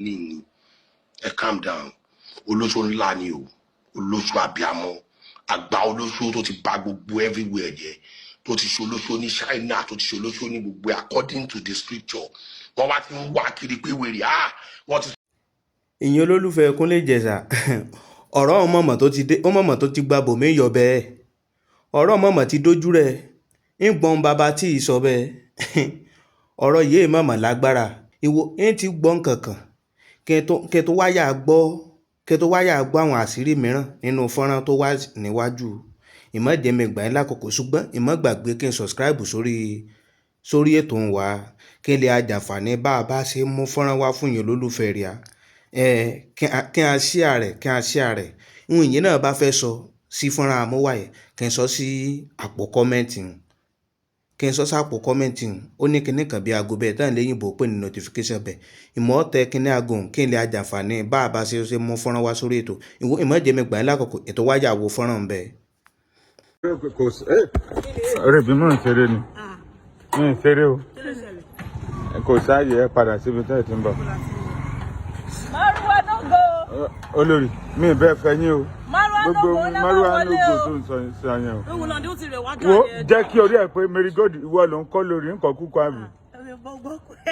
Ní ẹ calm down. Olóṣó ńlá ni o, olóṣó àbíamọ, àgbà olóṣó tó ti bà gbogbo everywhere jẹ́, tó ti ṣe olóṣó ní China, tó ti ṣe olóṣó ní gbogbo. According to the scripture, wọ́n wá ti ń wá kiri pé wèrè, ah, wọ́n ti Ìyẹn olólùfẹ́ Kúnlé Ìjẹ̀ṣà, ọ̀rọ̀ mọ̀mọ́ tó ti dé, ó mọ̀mọ́ tó ti gba bòmí yọ bẹ́ẹ̀. Ọ̀rọ̀ mọ̀mọ́ ti dójú rẹ̀ ń gbọ́n bàbá tí ì sọ bẹ́ẹ̀. Ọ̀rọ̀ yìí mọ̀mọ́ lágbára. Ìwọ ń ti gbọ́n kankan kí n tó wáyà gbọ́, kí n tó wáyà gbọ́ àwọn àṣírí mìíràn nínú fọ́nrán tó wà níwájú. Ìmọ̀jẹ̀mí gbà yín lákòókò, ṣùgbọ́n ìmọ̀ gbàgbé kí n subscribe sórí ètò ń wá, kí n lè ajàǹfààní bá a bá ṣe mú fọ́nrán wá fún yín olólùfẹ́ rẹ̀. Ẹ kí a share rẹ̀, kí a share rẹ̀. Ohun ìyẹn náà bá fẹ́ sọ sí fọ́nrán amúwáyé, kí n sọ sí àpò comment, kí n sọ sí àpò comment. Ó ní kinní kan bí aago bẹ́ẹ̀ tán léyìnbó pè ní notification bẹ́ẹ̀. Ìmọ̀ tẹ kinní aago, kí n lè ajàǹfààní bá a bá ṣe mú fọ́nrán wá sórí ètò. Ìwọ ìmọ̀jẹ̀mí gbà yín lákòókò ètò wáyà wo fọ́nrán bẹ́ẹ̀. Kò sí ọ̀rẹ́ bí mò ń ṣeré ni, mi ń ṣeré o, kò sáàyè. Ẹ padà síbi tẹ́ ẹ ti ń bọ̀. Márùwá no go. Olórí mi ì bẹ́ẹ̀ fẹ́ yín o. Márùwá no gbogbo go náà. Márùwá Wọlé no go o. tó ń sọ yẹn o. Ewu náà ó ti rẹ̀ wá. Wo, jẹ́ kí orí ẹ̀ pé Marigold, ìwọ ló ń kọ́ lórí nǹkan kúkọ àbí.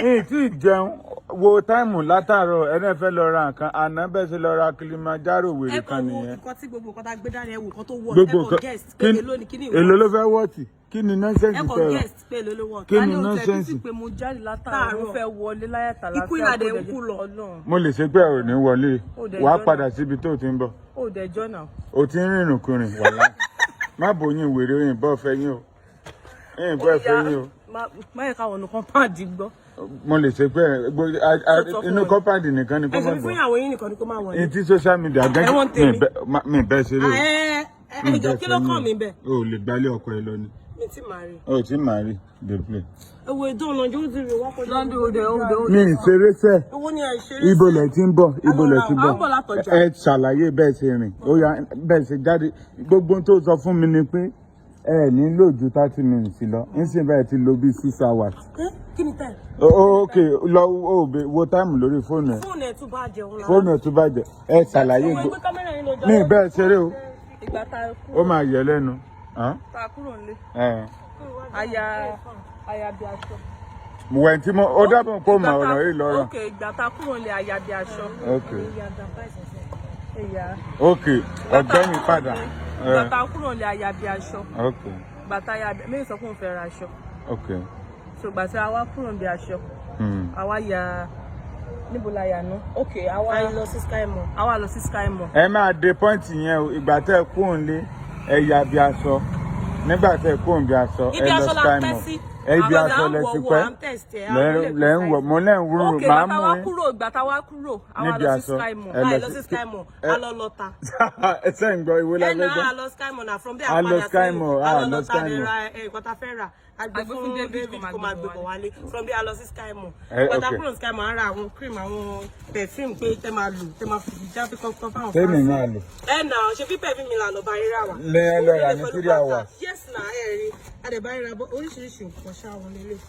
Mi tí ì jẹun, wo time látàárọ̀. Ẹni fẹ́ lọ ra nǹkan àná bẹ́ẹ̀ ṣe lọ ra Kilimanjaro wèrè Ẹ kan kàn wo nìyẹn. nǹkan tí gbogbo nǹkan tá a gbé dání, ẹ wò nǹkan tó wọ̀. Gbogbo Ẹ kàn nǹkan guess pé èló ni kíní. Èló ló fẹ́ wọ́ọ̀tì? Kí ni nonsense Ẹ kàn tẹ rà? guess pé èló ló wọ̀. Kí ni A ní o tẹ̀ nonsense? bí sí pé mo jáde látàárọ̀, mo Tààrọ̀. fẹ́ wọlé láyàtà. Ikú ìlàdẹ ń kú lọ. Ọlọ́run. Mo lè ṣe pé ò ní wọlé. Ó dẹ̀ Wàá jọ́nà. padà síbi tó ti ń bọ̀. Ó dẹ̀ jọ́nà. O ti ń rìnrìn kùnrin wàhálà. Má bòyìn wèrè òyìn bọ́ fẹ́ yín o, yín bọ́ fẹ́ yín o. Má yẹ káwọn ọ̀nà compound gbọ́. Mo lè ṣe pé Sọ fún inú wọn. compound nìkan ni kó Ẹ má ṣe fún gbọ́. ìyàwó yín nìkan ni kó máa wọlé. Ní tí social media gẹ́gẹ́. Ẹ̀wọ̀n tèmi. Mi bẹ́ẹ̀ ṣeré o. Ẹ Mi ẹ jọ, bẹ́ẹ̀ kí ló fẹ́ kàn yín mí bẹ́ẹ̀? O ò lè gbálé ọkọ ẹ lọ ni. Mi ti máa rí. O ò tí màá rí dey play. Ewu èdè ọ̀nà yóò ti rè wá kọjá. Lọ́ndún òde òde òde. Mi ì ṣeré sẹ́. Owó ni àìṣeré. Ibo lẹ ti ń bọ̀? Ibo lẹ ti À ń bọ̀? bọ̀ látọjà. Ẹ ṣàlàyé bẹ́ẹ̀ ṣe rìn. Ó yá, bẹ́ẹ̀ ṣe jáde. Gbogbo ohun tó sọ fún mi ni pé ẹ ní lò ju 30 minutes lọ, nísìnyí báyìí ti lò bí 6 hours. Kí ni time? Ok, lọ o bẹ wo time lórí fóònù ẹ. Fóònù ẹ̀ tún bá jẹun la. Fóònù ẹ tún bàjẹ́. Ẹ ṣàlàyé Owó ẹgbẹ́ kámẹ́rà yín lọ jọ. Mi ì bẹ́ẹ̀ ṣeré o. Ìgbà tá a Ó kúrò máa yẹ lẹ́nu. Hàn? tá a kúrò nílé, Ẹ. aya bí aṣọ. Wẹ̀ tí mo ó dábọ̀ kó mọ ọ̀rọ̀ yìí lọ́rọ̀. Ok, ìgbà tá a kúrò nílé, aya bí aṣọ. Ok. Ìyá. Ok, ọ̀gbẹ́ni padà. Ìgbà tá a kúrò nílé, aya bí aṣọ. Ok. Ìgbà tá a ya méjì sọ pé òun fẹ́ ra aṣọ. Ok. So ìgbà tí a wá kúrò níbi aṣọ, a wá ya, níbo la yà ná? Ok, a wá A lọ sí Sky Mall. A wá lọ sí Sky Mall. Ẹ máa de point yẹn o. Ìgbà tẹ́ ẹ kú òǹlé, ẹ ya bí aṣọ. Nígbà tẹ́ ẹ kú òǹbí aṣọ, ẹ Ibi lọ aṣọ la Sky pẹ́ Mall. sí. Ẹ ibi Àwọn aṣọ là ń lẹ ti wọ̀, pẹ́. À ń test ẹ̀. Lẹ́ ń wọ̀, mo lẹ́ ń wúrò Ok, màá ìgbà tá mú a wá yín. kúrò, ìgbà tá a wá kúrò, a wá Níbi lọ sí aṣọ. Sky Mall. Ẹ A lọ lọ sí Sky Mall. ẹ A lọ lọta. Ẹ sẹ́ ń gbọ́ ìwé Ẹ la fẹ́ náà gbọ́. a lọ Sky Mall na, from there A lọ padà Sky sẹ́yìn. Mall, A a lọ lọ lọta Sky dẹ̀ Mall. ra nǹkan tá a fẹ́ rà. A gbé A gbé fún fún David David kó kó máa máa gbé gbé bọ̀ wálé. From there a lọ sí Sky Mall. Ẹ, Padà ok. kúrò ní Sky Mall, a ra àwọn cream, àwọn perfume pé tẹ́ máa lò, tẹ́ máa fi já fi kọ́kọ́ fáwọn Tẹ́mi fans. máa lò. Ẹ nà ṣe bí perfume là lọ bá rírà wá. Lẹ́ ẹ lọ rà ní Pẹ̀lú 3 bàtà. hours. Yes na, ẹ rí. A dẹ̀ bá rírà bọ́ oríṣiríṣi nǹkan ṣáà wọn lélẹ̀.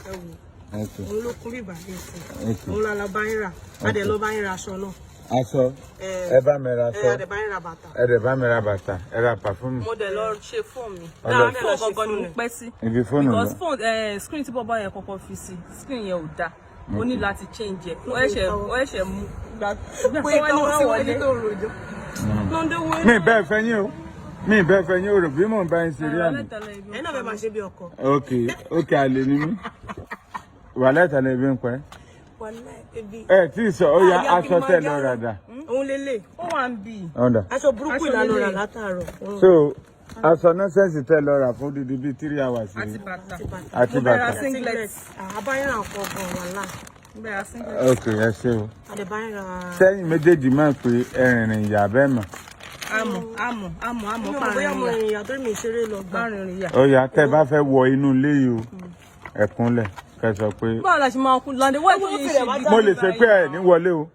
Ẹ wò, òun ló kún bíbà ní ìsìn. Òun la lọ bá yín rà. A dẹ̀ lọ bá yín ra aṣọ náà. Aṣọ. Ẹ. Ẹ bá mi ra Ẹ aṣọ. a dẹ̀ bá yín ra bàtà. Ẹ dẹ̀ bá mi ra bàtà, ẹ ra perfume. Mo dẹ̀ lọ ṣe fóònù mi. Ọlọ- Fóònù gangan ni mo pẹ́ sí. Ibi fóònù Because lọ. phone screen tí bọ́bá yẹn kọ́kọ́ fi sí, screen yẹn ò dáa. Mo ní láti change ẹ̀. Ó ẹ̀ṣẹ̀ mú ìgbà Pé tí wọ́n ní káwọn wọ́n sí wọlé. wọlé tó rojọ́. Lọ́ndé wo. Mi bẹ́ẹ̀ fẹ́ yín o, mi bẹ́ẹ̀ fẹ́ yín o, rò bí mò ń bá yín ṣeré àmì. Ẹ náà fẹ́ máa ṣe bí ọkọ. Ok, àlè ni mí. Wà lẹ́tàlẹ́ ibi ń pẹ́. Wàláì ebi. Ẹ tí ì sọ, ó yá, Àyà aṣọ tẹ́ lọ Kilimanjaro. rà dà? Òun lélẹ̀. Ó wà ń bì. Ọ̀dà. Aṣọ burúkú Aṣọ ìlànà rà lélẹ̀. látàárọ̀. So aṣọ nonsense tẹ́ lọ rà fún dídí bíi 3 hours Àti yìí. bàtà. Àti Mo bẹ̀rẹ̀ bàtà. singlet. Àbáyé rà nǹkan gan wàhálà. Mo bẹ̀rẹ̀ singlet. Ok, ẹ ṣé o. Àdẹ̀báyé rà. Sẹ́yìn méjèèjì máa ń pè ẹrìnrìn ìyá bẹ́ẹ̀ mọ̀. Àmọ̀ àmọ̀ àmọ̀ àmọ̀. Mi ò mọ̀ bóyá mo rìnrìn ìyá tó mi ṣeré lọ gbà. Arìnrìn ìyá. Ó yá, tẹ́ bá fẹ́ wọ inú ilé yìí o, ẹ kúnlẹ̀ kẹ́ sọ pé Báwo la ṣe máa kú Lọ́ndé wọ́n tó yìí ṣe bí. Mo lè ṣe pé ẹ ní wọlé o.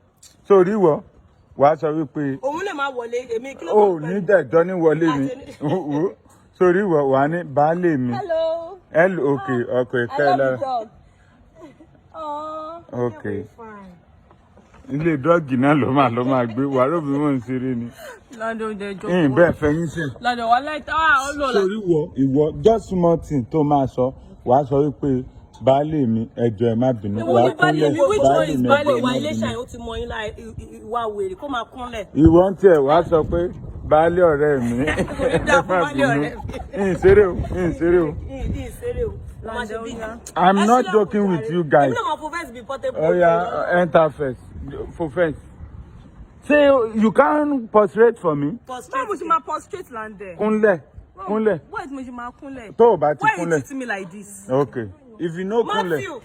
Sórí ìwọ wàá sọ wípé Òun lè máa wọlé, èmi kí ló o kàn ní pẹ̀lú? dẹ̀jọ́ ní wọlé mi. Sórí ìwọ wàá ní baálé mi. Hello. Hello, ok ok I kẹ́ ẹ love lára. the dog. Aww. Ok. Fine. Ilé dọ́ọ̀gì náà ló máa gbé wàá rò bí mò ń ṣeré ni. Láńdé, oúnjẹ ìjọ. Ìyìn bẹ́ẹ̀ fẹ́ yín sẹ́. Láńdé, wà láì tá a ọlọ́ọ̀la. Sórí wọ ìwọ, just small thing tó máa sọ, wàá sọ wípé baálé mi, ẹ jọ̀ọ́, ẹ má bínú. Èwo Wàá ni baálé kúnlẹ̀. mi? Which one Baálé is mi, ẹ baálé jọ̀ọ́, ẹ Ìwà má Iléṣà bínú. yìí, ó ti mọ yín láì ìwà wèrè kó máa kúnlẹ̀. Ìwọ ń tiẹ̀ wàá sọ pé baálé ọ̀rẹ́ mi, ẹ Dáa má fún baálé bínú. ọ̀rẹ́ Ìyìn ṣeré o, ìyìn ṣeré o. Ìdí ìṣeré o. Mo máa ṣe bí. I'm not joking with you guys. Èmi náà máa fo fence bíi Portable. Oya, enter first for first. Say you can prostrate for me. Báwo mo ṣe máa prostrate, Láńdé? Kúnlẹ̀, kúnlẹ̀. Why mo ṣe máa kúnlẹ̀? Tó o bá ti Why you kúnlẹ̀. treating me like this? Okay. If you no kúnlẹ̀. Matthew,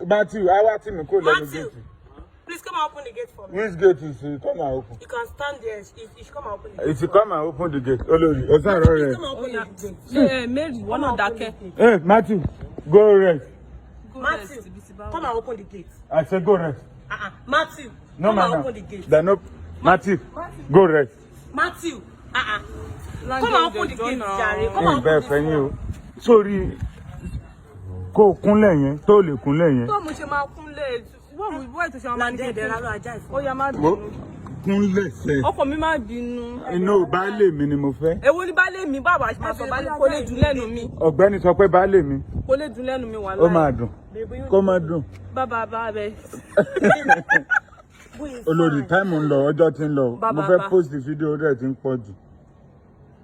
Matthew, awa tí mi kò lẹ́nu Matthew, gate. please come and open the gate for me. Which gate is he? Come and open. You can stand there. If you come and open the gate. If you come and open the gate, olórí, o sàrọ̀ Please rẹ̀. come and open the gate. Ṣé ẹ Mary, wọ́n náà dákẹ́? Hey, Matthew, go rest. Go Matthew, rest, ibi tí bá wà. come and open the gate. I say go rest. Uh-uh. Matthew, No, come and man. open the gate. There no Matthew, go rest. Matthew, uh-uh. Láńdé, Come and open the oúnjẹ gate, jọ̀ọ́ jàre. náà. Come and Ẹ bẹ́ẹ̀ open fẹ́ the yín o. Sórí kó o kúnlẹ̀ yẹn, tó lè kúnlẹ̀ yẹn. Báwo mo ṣe máa kúnlẹ̀? Wọ́n tó ṣe máa ní Láńdé, ẹ̀dẹ̀ rárá ajá ìfún. Ó yá, má Wo bínú. kúnlẹ̀ sẹ́. Ọkọ mi, má bínú. Inú baálé mi ni mo fẹ́. Èwo ni baálé mi? Báwo a ṣe máa sọ baálé? Kò lè dùn lẹ́nu mi. Ọ̀gbẹ́ni sọ pé baálé mi, Kò lè dùn lẹ́nu mi, wà ó máa dùn. Kó má dùn. Bàbá bá bẹ. Olórí, time ń lọ, ọjọ́ ti ń lọ. Bàbá, Mo fẹ́ bá. post fídíò rẹ̀ ti ń pọ̀ jù.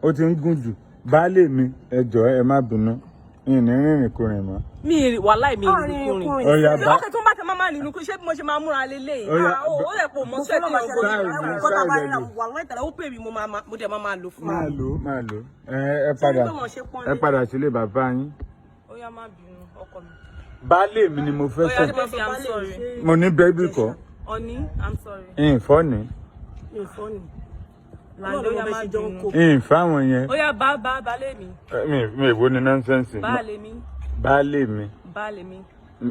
Ó ti ń gùn jù. Baálé mi, ẹ jọ̀ọ́, ẹ má bínú. Ìní rìnrìn kùnrin mọ́. Mi wàláì, mi ìrìn kùnrin. Ọ̀yà Ṣé bá ọkẹ tó ń bá tẹ máa nínú kó ṣé bí mo ṣe máa múra lélẹ̀? Ó yá, Ó lè pò mọ́ ṣẹ́ tí mo Style mi, Kọ́tà bá style rí rẹ̀ lò. wà láì tàlà, ó pè mí, mo máa mo dẹ̀ máa máa lò fún Máa mi. lò ó, máa lò ó. Ẹ padà, Sórí pé wọ́n ṣe pọ́nlé. ẹ padà sílé bàbá yín. Ó yá, má bínú, ọkọ mi. Baálé mi ni mo fẹ́ Ó yá, sọ. baby, I'm sorry. Mo ní baby kọ́. Honey, I'm sorry. Ìfọ́ ni. Mi ò fọ́ ni. Láńdé, ó yá, má bínú. Ìfáwọn yẹn. Ó yá, bá bá baálé mi. Mi ìwo ni nonsense. Baálé mi. Baálé mi. Baálé mi.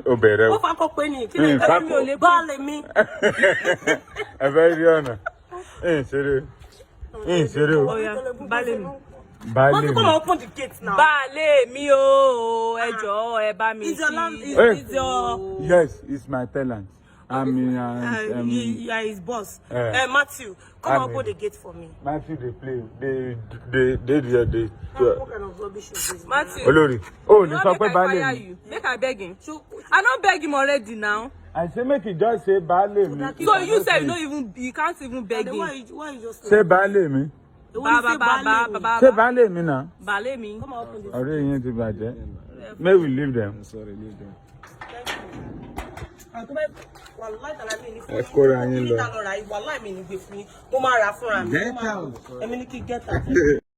Ó bẹ̀rẹ̀ Ó o. fa kọ́ pé ní kí Mi ló ìfá Mi ò lè baálé mi. Ẹ fẹ́ rí ọ̀nà. Ìṣeré. Ìṣeré o. Ó yá, baálé mi. Baálé Matthew, mi. come and open the gate now. Baálé mi o, ẹ jọ̀ọ́, ẹ bá mi Is your land- kí. Hey. is your Yes, it's my tenant. I'm in. You are his boss. Eh. Matthew, come and I'm open the gate for me. Matthew dey play. Dey. What kind of rubbish is this? Matthew. Olórí, o ò lè You sọ wan pé make I baálé fire mi. you? Make I beg him? I don beg him already now. I say make you just say baálé mi. So you sef no even, you can't even beg Why him. you, why you just Ṣé baálé mi? Ba ba ba ba ba ba. Ṣé baálé mi náà? Baálé mi. Come and open the Ọ̀rẹ́ yín ti bàjẹ́. May we leave them. Sorry, leave them. Wàláì tàlà, mi ní fún Ẹ kóra yín lọ. Wàláì, mi ní gbé fún yín. Mo máa rà fúnra mi. Get out. Èmi ní kí get out.